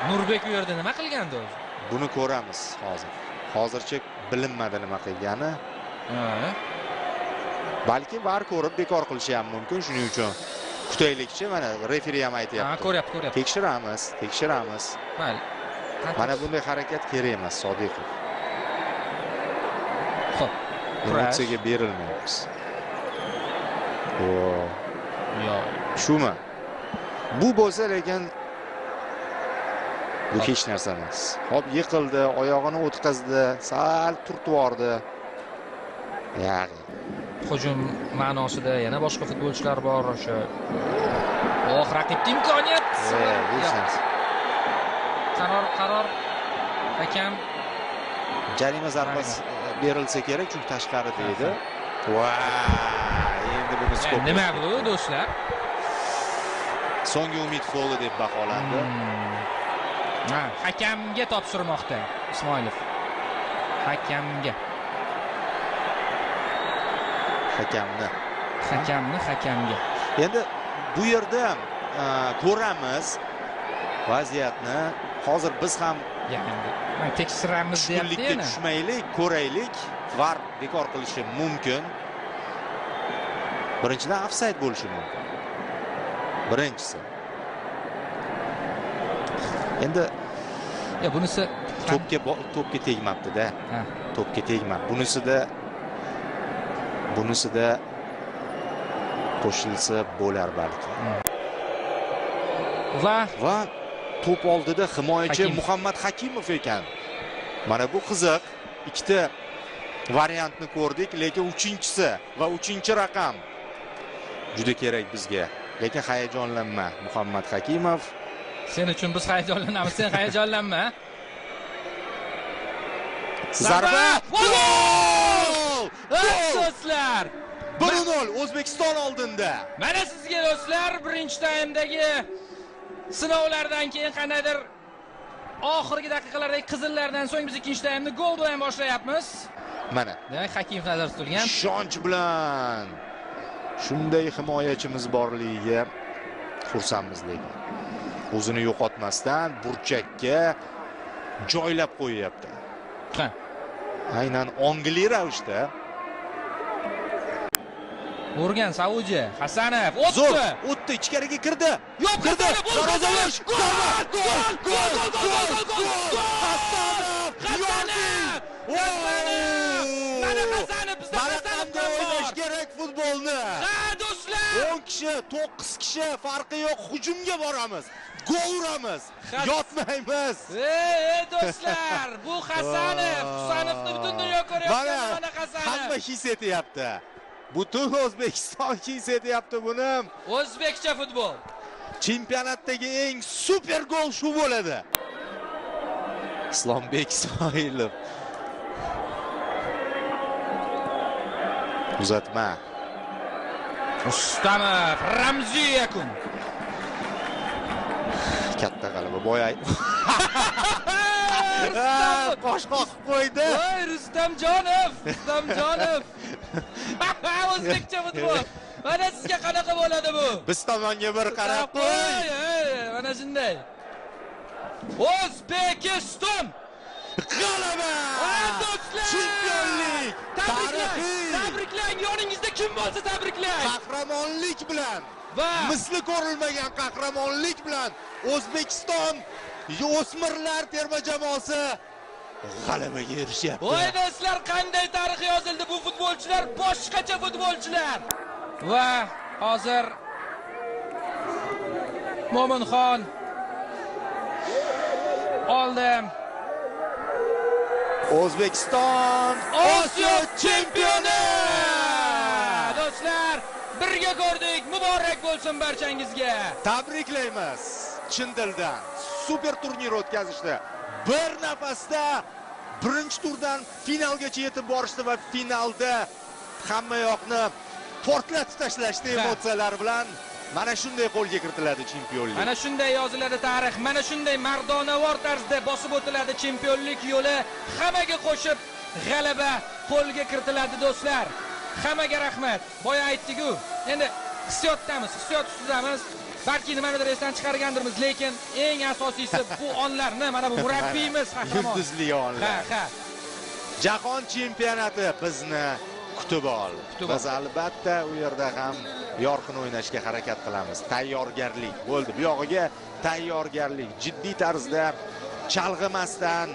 Nurbek u yerda nima qilgandi o'zi? Buni ko'ramiz hozir. Hozircha bilinmadi nima qilgani. Balki VAR ko'rib bekor qilishi ham mumkin, shuning uchun kutaylikchi. Mana referi ham aytayapti. Ha, ko'ryapti, ko'ryapti. Tekshiramiz, tekshiramiz. Mayli. Mana bunday harakat kerak emas, Sodiqov. Xo'p. Emotsiyaga berilmaymiz. Yo'q. Shumi? Bu bo'lsa lekin bu hech narsa emas. Hop, yiqildi, oyog'ini o'tkazdi, sal turtib yubordi. Ya'ni hujum ma'nosida yana boshqa futbolchilar bor o'sha. Oh, raqibga imkoniyat. Hech narsa. Qaror hakam jarima zarbasi berilsa kerak, chunki tashqarida edi. Voy, endi buni skop. Nima bu do'stlar? So'nggi umid foli deb baholandi. Ha, hakamga topshirmoqda Ismoilov. Hakamga. Hakamni. Hakamni hakamga. Endi bu yerda ko'ramiz vaziyatni. Hozir biz ham tekshiramiz deyapti yana. Tushmaylik, ko'raylik. VAR bekor qilishi mumkin. Birinchidan ofsayd bo'lishi mumkin. Birinchisi. Endi ya bunisi to'pga tegmabdi-da. To'pga tegmabdi. Bunisida qo'shilsa bo'lar balki. Va to'p oldida himoyachi Muhammad Hakimov ekan. Mana bu qiziq. Ikkita variantni ko'rdik, lekin uchinchisi va uchinchi raqam juda kerak bizga. Lekin hayajonlanma Muhammad Hakimov. Sen uchun biz hayajonlanamiz, sen hayajonlanma. Zarba! Gol! Do'stlar! 1-0 O'zbekiston oldinda. Mana sizga do'stlar, birinchi taymdagi sinovlardan keyin qandaydir oxirgi daqiqalardagi qizillardan so'ng biz ikkinchi taymni gol bilan boshlayapmiz. Mana. Demak, Hakimov nazarda tutilgan. Ishonch bilan shunday himoyachimiz borligiga xursandmiz lekin. O'zini yo'qotmasdan burchakka joylab qo'yapti. Ha. Aynan ongli ravishda. Urgan Saudiya, Hasanov o'tdi. O'tdi, ichkariga kirdi. Yo'q, kirdi. Darvoza bo'sh. Gol! Gol! Gol! Gol! Gol! Gol! Hasanov! Hasanov! Mana Hasanov, bizda Hasanov o'ynash kerak futbolni. Ha, do'stlar! 10 kishi, 9 kishi farqi yo'q, hujumga boramiz. Gol uramiz. Yotmaymiz. Ey, do'stlar, bu Hasanov, Husanovni butun dunyo ko'ryapti, mana Hasanov. Hamma his etyapti. Butun O'zbekiston his etyapti buni. O'zbekcha futbol. Chempionatdagi eng super gol shu bo'ladi. Islombek Ismoilov. Uzatma. Rustamov, ramziy yakun. Katta g'alaba. Boya qosh qoqib qo'ydi. Voy Rustamjonov, Rustamjonov. O'zbekcha futbol. Mana sizga qanaqa bo'ladi bu? Biz tomonga bir qarab qo'y. Mana shunday. O'zbekiston g'alaba! Do'stlar! Chempionlik! Tabriklang! Tabriklang! Yoningizda kim bo'lsa tabriklang! Qahramonlik bilan va misli ko'rilmagan qahramonlik bilan O'zbekiston o'smirlar terma jamoasi g'alabaga erishyapti. Voy do'stlar, qanday tarix yozildi. Bu futbolchilar boshqacha futbolchilar. Va hozir Mo'minxon oldi. O'zbekiston Osiyo chempioni! Do'stlar, birga ko'rdik. Muborak bo'lsin barchangizga. Tabriklaymiz chin dildan. Super turnir o'tkazishdi. Bir nafasda birinchi turdan finalgacha yetib borishdi va finalda hamma yoqni portlatib tashlashdi emotsiyalar bilan. Mana shunday qo'lga kiritiladi chempionlik. Mana shunday yoziladi tarix. Mana shunday mardonavor tarzda bosib o'tiladi chempionlik yo'li. Hammaga qo'shib g'alaba qo'lga kiritiladi do'stlar. Hammaga rahmat. Boya aytdik-ku. Endi hissiyotdamiz, hissiyot ustidamiz. Balki nimanidir esdan chiqargandirmiz, lekin eng asosiysi bu onlarni mana bu murabbiyimiz qahramon. Yulduzli Ha, onlar. ha. Jahon chempionati bizni kutib ol. Kutib ol. Biz albatta u yerda ham yorqin o'ynashga harakat qilamiz. Tayyorgarlik bo'ldi. Bu yog'iga tayyorgarlik jiddiy tarzda, chalg'imasdan.